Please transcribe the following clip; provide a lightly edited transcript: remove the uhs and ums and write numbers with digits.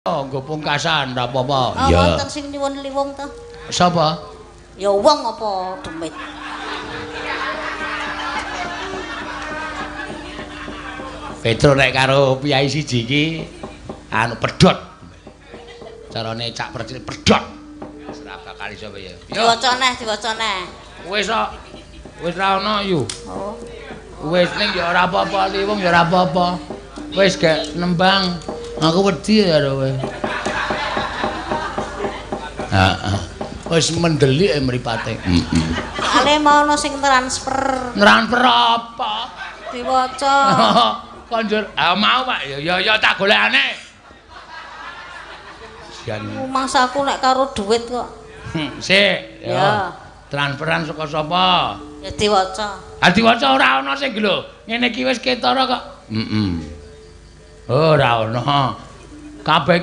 Nggo pungkasan ora apa-apa. Oh, wonten sing nyuwun liwung to? Sapa? Ya wong apa demit. Petro nek karo piyai siji iki anu pedhot. Carane cak percil pedhot. Ora bakal iso piye. Diwaca neh, diwaca neh. Wis kok. Wis ra ono yu. Oh. Wis ning ya ora apa-apa, liwung ya ora apa-apa. Wis gek nembang. Aku wedi ya karo kowe. Heeh. Wis mendelik mripate. Heeh. Ale mau ono sing transfer. Transfer apa? Diwaca. Konjur, ah mau Pak. Ya ya tak golekane. Sian. Mangsaku nek karo duit kok. Sik, ya. Transferan saka sapa? Ya diwaca. Ah diwaca ora ono sing lho. Ngene iki wis ketara kok. Heeh. Oh, ora ono. Kabeh